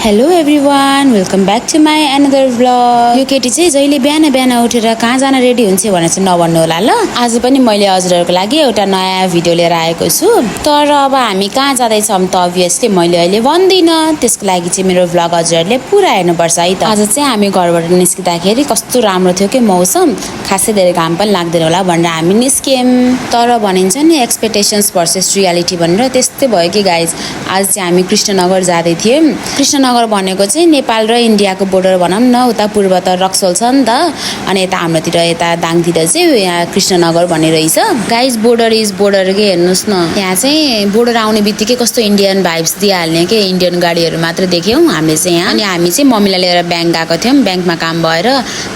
Hello everyone, welcome back to my another vlog. यो केटी चाहिँ जहिले बिहान बिहान उठेर कहाँ जान रेडी हुन्छ भनेर चाहिँ नभन्नु होला ल। आज पनि मैले हजुरहरूको लागि एउटा नयाँ भिडियो लिएर आएको छु। तर अब हामी कहाँ जाँदैछौँ त अभियसली मैले अहिले भन्दिनँ। त्यसको लागि चाहिँ मेरो भ्लग हजुरहरूले पुरा हेर्नुपर्छ है त। आज चाहिँ हामी घरबाट निस्किँदाखेरि कस्तो राम्रो थियो कि मौसम, खासै धेरै घाम पनि लाग्दैन होला भनेर हामी निस्क्यौँ। तर भनिन्छ नि एक्सपेक्टेसन्स भर्सेस रियालिटी भनेर, त्यस्तै भयो कि गाइज। आज चाहिँ हामी कृष्णनगर जाँदै थियौँ। कृष्णनगर भनेको चाहिँ नेपाल र इन्डियाको बोर्डर भनौँ न, उता पूर्व त रक्सोल छ नि त, अनि यता हाम्रोतिर यता दाङतिर चाहिँ यहाँ कृष्णनगर भन्ने रहेछ। गाइज बोर्डर इज बोर्डर के, हेर्नुहोस् न, यहाँ चाहिँ बोर्डर आउने बित्तिकै कस्तो इन्डियन भाइब्स दिइहाल्ने के, इन्डियन गाडीहरू मात्र देख्यौँ हामीले चाहिँ यहाँ। अनि हामी चाहिँ मम्मीलाई लिएर ब्याङ्क गएको थियौँ, ब्याङ्कमा काम भएर।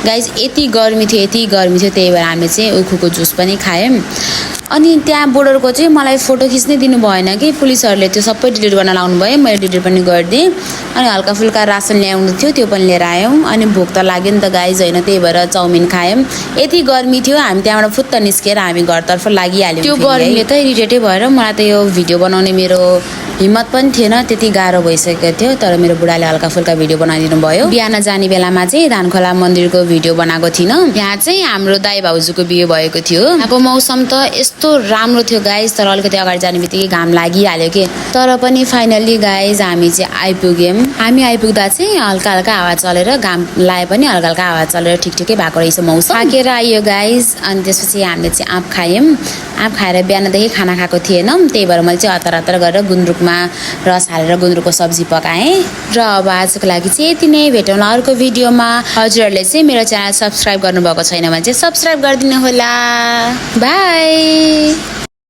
गाइज यति गर्मी थियो, त्यही भएर हामी चाहिँ उखुको जुस पनि खायौँ। अनि त्यहाँ बोर्डरको चाहिँ मलाई फोटो खिच्नै दिनु भएन कि, पुलिसहरूले त्यो सबै डिलिट गर्न लाउनु भयो। मैले डिलिट पनि गरिदिएँ। अनि हल्का फुल्का रासन ल्याउनु थियो, त्यो पनि लिएर आयौँ। अनि भोक त लाग्यो नि त गाइज, होइन, त्यही भएर चाउमिन खायौँ। यति गर्मी थियो, हामी त्यहाँबाट फुत्त निस्केर हामी घरतर्फ लागिहाल्यौँ। त्यो गर्मीले त इरिटेटै भएर मलाई त यो भिडियो बनाउने मेरो हिम्मत पनि थिएन, त्यति गाह्रो भइसकेको थियो। तर मेरो बुढाले हल्का फुल्का भिडियो बनाइदिनु भयो। बिहान जाने बेलामा चाहिँ धानखोला मन्दिरको भिडियो बनाएको थिइनँ। यहाँ चाहिँ हाम्रो दाइ भाउजूको बिहे भएको थियो। यहाँको मौसम त यस्तो राम्रो थियो गाइज, तर अलिकति अगाडि जाने बित्तिकै घाम लागिहाल्यो कि। तर पनि फाइनल्ली गाइज हामी चाहिँ आइपुग्यौँ। हामी आइपुग्दा चाहिँ हल्का हल्का हावा चलेर, घाम लाए पनि हल्का हल्का हावा चलेर ठिकै भएको रहेछ मौसम। थाकेर आइयो गाइज। अनि त्यसपछि हामीले चाहिँ आँप खायौँ। आँप खाएर बिहानदेखि खाना खाएको थिएनौँ, त्यही भएर मैले चाहिँ हतार हतार गरेर गुन्द्रुकमा रस हालेर गुन्द्रुकको सब्जी पकाएँ। र अब आजको लागि चाहिँ यति नै, भेटौँला अर्को भिडियोमा। हजुरहरूले चाहिँ मेरो च्यानल सब्सक्राइब गर्नुभएको छैन भने चाहिँ सब्सक्राइब गरिदिनु होला। बाई।